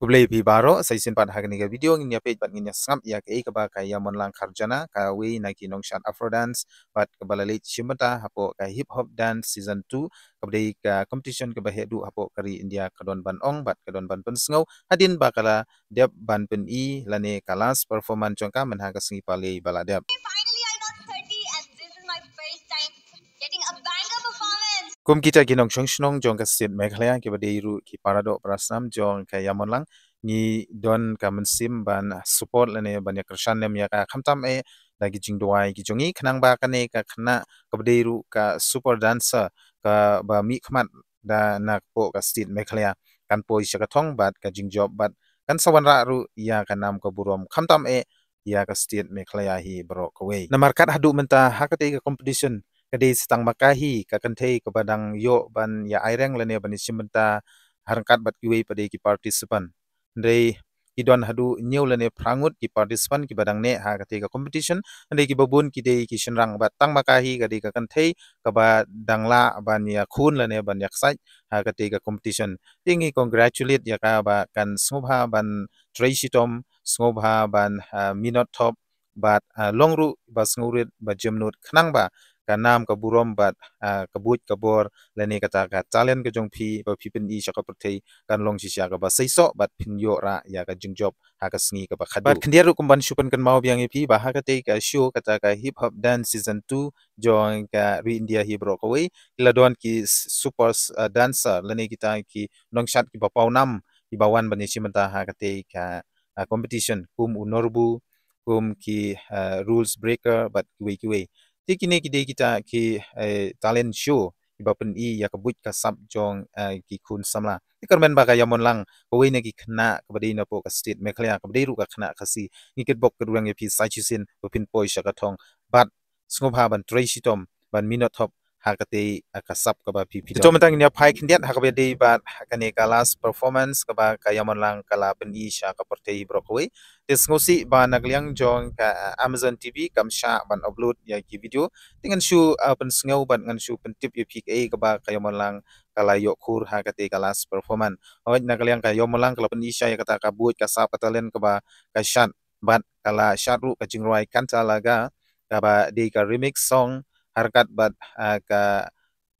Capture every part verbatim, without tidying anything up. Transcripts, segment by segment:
Khublei phi baroh, sa shisien pat ha kane ka video ngin ïa peit bad ngin ïa sngap ïa kaei kaba ka Yamonlang Kharjana, kawei na ki nongshad Afro dance bad kaba la leit shim bynta hapoh ka Hip Hop Dance Season two, kaba dei ka competition kaba heh duh hapoh ka ri India, ka don ban ong bad ka don ban pynsngew hadien ba ka la dep ban pyni lane ka last performance jong ka mynha ka sngi Palei ba la dep. Finally, I got thirty and this is my first time getting a banger performance. Kum kita ki nongshong shnong jong ka state Meghalaya kiba dei ruh ki para doh para snam jong ka Yamonlang, ngi don ka mynsiem ban support lane ban ïa kyrshan lem ïa ka, khamtam eh da ki jingduwai ki jong ngi, khnang ba kane ka khynnah kaba dei ruh ka super dancer kaba mihkhmat da na hapoh ka state Meghalaya kan poi sha ka thong bad ka jingjop bad kan sa wanrah ruh ïa ka nam ka burom, khamtam eh ïa ka state Meghalaya hi baroh kawei. Namar kat haduh mynta ha katei ka competition ka dei sa tang ma ka hi ka kynthei kaba dang ïoh ban ïa aireng lane ban ïa shim bynta ha ryngkat bad kiwei pat de ki participant. Hynrei ki don haduh hynñiew lane phra ngut ki participant kiba dang neh ha katei ka competition, hynrei kiba bun ki dei ki shynrang bad tang ma ka hi ka dei ka kynthei kaba dang lah ban ïa khun lane ban ïa ksaid ha katei ka competition. Te ngi congratulate ïa ka ba kan sngewbha ban trei shitom, sngewbha ban, ah, minot thop bad, ah, long ruh ba sngewrit ba jemnud, khnang ba ka nam ka burom bad, ah, ka buit ka bor lane kata ka talent ka jong phi ba phi pyni sha ka pyrthei kan long shisha kaba seisoh bad phin ïoh rah ïa ka jingjop ha ka sngi kaba khadduh. Bad khyndiat ruh kum ban shu pynkynmaw biang ïa phi ba ha katei ka show kata ka Hip Hop Dance Season two jong ka ri India hi baroh kawei, ki la don ki s-, super, ah, dancer lane kita ki nongshad kiba paw nam kiba wan ban ïa shim bynta ha katei ka, ah, competition, kum u Norbu, kum ki, ah, Rules Breaker bad kiwei kiwei. Te kine ki dei kita ki, eh, talent show kiba pyni ïa ka buit ka sap jong, eh, ki khun samla. Te kyrmen ba ka Yamonlang kawei na ki khynnah kaba dei na hapoh ka state Meghalaya, kaba dei ruh ka khynnah Khasi, ngi kitbok kitrwiang ïa phi sa shisien ba phin poi sha ka thong bad sngewbha ban trei shitom ban minot thop ha katei, ah, ka sap kaba phi phi. Te to mynta ngin ïa phai khyndiat ha kaba dei bad kane ka last performance kaba ka Yamonlang ka la pyni sha ka pyrthei baroh kawei. Te sngewsih ba na ka liang jong ka, ah, Amazon T V kam shah ban upload ïa ki video. Te ngan shu, ah, pynsngew bad ngan shu pyntip ïa phi kaei kaba ka Yamonlang ka la ïoh khur ha katei ka last performance. Hooid, na ka liang ka Yamonlang ka la pyni sha ïa kata ka buit ka sap ka talent kaba ka shad bad ka la shad ruh ka jingrwai Kanta Laga kaba dei ka remix song ha ryngkat bad, ah, ka,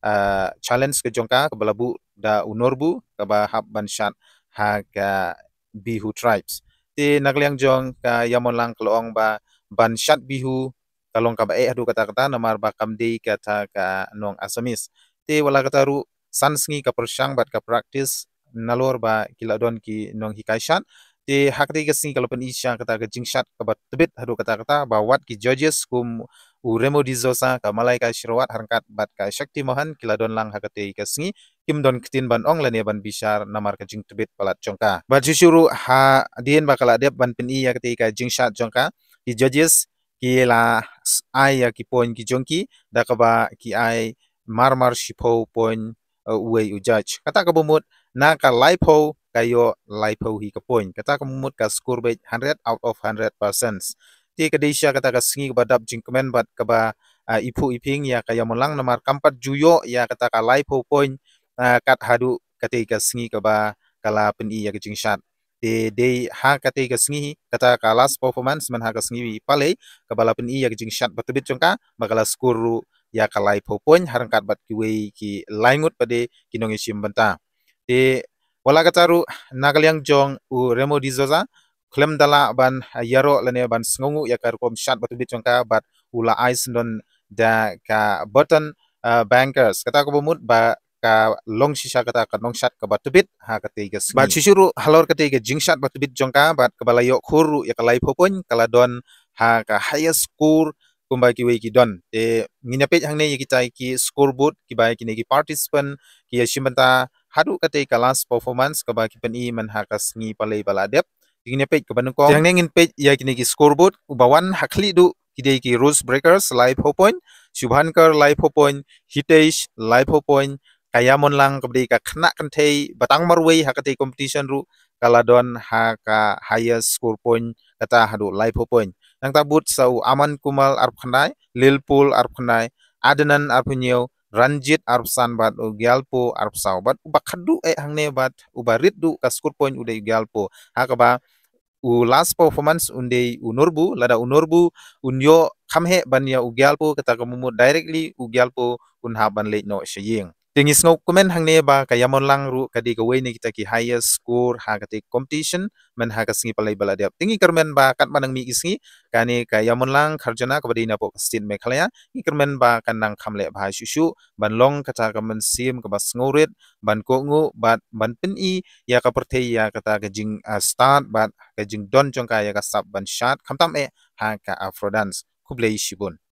ah, challenge ka jong ka kaba la buh da u Norbu kaba hap ban shad ha ka Bihu Tribes. Te na ka liang jong ka Yamonlang ka la ong ba ban shad Bihu ka long kaba eh haduh katta katta namar ba kam dei kata ka nong Assamese. Te wat la katta ruh san sngi ka pyrshang bad ka practice nalor ba ki la don ki nonghikai shad. Te ha katei ka sngi ka la pyni sha kata ka jingshad kaba tbit haduh katta katta ba wat ki judges kum u Remo D'Souza, ka Malaika Sherwat ha ryngkat bad ka Shakti Mohan ki la don lang ha katei ka sngi, kim don ktien ban ong lane ban bishar namar ka jingtbit palat jong ka. Bad shuh shuh ruh hadien ba ka la dep ban pyni ïa katei ka jingshad jong ka, ki judges ki la s-, ai ïa ki point ki jong ki da kaba ki ai marmar shiphew point, eh, uwei u judge. Kata kaba mut na ka laiphew ka ïoh laiphew hi ka point. Kata kaba mut ka score beit hundred out of hundred percent. Te ka dei shisha kata ka sngi kaba dap jingkmen bad kaba, ah, iphuh iphieng ïa ka Yamonlang namar kam pat ju ïoh ïa kata ka laiphew point, ah, kat haduh katei ka sngi kaba ka la pyni ïa ka jingshad. Te dei ha katei ka sngi hi, kata ka last performance mynha ka sngi Palei kaba la pyni ïa ka jingshad ba tbit jong ka ba ka la score ruh ïa ka laiphew point ha ryngkat bad kiwei ki lai ngut pat de ki nongïashim bynta. Te wat la katta ruh na ka liang jong u Remo D'Souza khlem da lah ban ïaroh lane ban sngewnguh ïa ka rukom shad ba tbit jong ka bad u la ai syndon da ka Burton, ah, Bankers. Kata kaba mut ba ka long shisha kata ka nongshad kaba tbit ha katei ka sngi. Bad shuh shuh ruh halor katei ka jingshad ba tbit jong ka bad kaba la ïoh khur ruh ïa ka laiphew point ka la don ha ka highest score kumba kiwei ki don. Te ngin ïa peit hangne ïa kita ki scoreboard kiba kine ki participant ki ïashim bynta haduh katei ka last performance kaba ki pyni mynha ka sngi Palei ba la dep. Te ngin ïa peit kaba nyngkong. Te hangne ngin peit ïa kine ki scoreboard, uba wan ha khlieh duh ki dei ki Rules Breakers laiphew point, Shubhankar laiphew point, Hitesh laiphew point, ka Yamonlang kaba dei ka khynnah kynthei ba tang marwei ha katei competition ruh ka la don ha ka highest score point kata haduh laiphew point. Nangta bud sa u Aman Kumar arphew khyndai, Lilpul arphew khyndai, Adnan arphew hynñiew, Ranjit arphew san bad u Gyalpo arphew saw. Bad uba khadduh eh hangne bad uba rit duh ka score point u dei u Gyalpo. Ha kaba u last performance un dei u Norbu, lada u Norbu un ïoh kham heh ban ïa u Gyalpo, kata ka mut directly u Gyalpo un hap ban leit noh sha ïing. Te ngi sngew kumne hangne ba ka Ïamawnglang ruh ka dei kawei na kita ki highest score ha kata ka competition, myn ha ka sngi Palei ba la dep. Te ngi kyrmen ba katba nang mih ki sngi, kane ka Ïamawnglang Kharjona kaba dei napoh ka state Meghalaya, ngi kyrmen ba kan nang kham leh bha shuh shuh, ban long kata ka mynsiem kaba sngewrit, ban kohnguh bad ban pyni ïa ka pyrthei ïa kata ka jing, ah, stad bad ka jingdon jong ka ïa ka sap ban shad, khamtam eh ha ka Afro dance. Khublei shibun.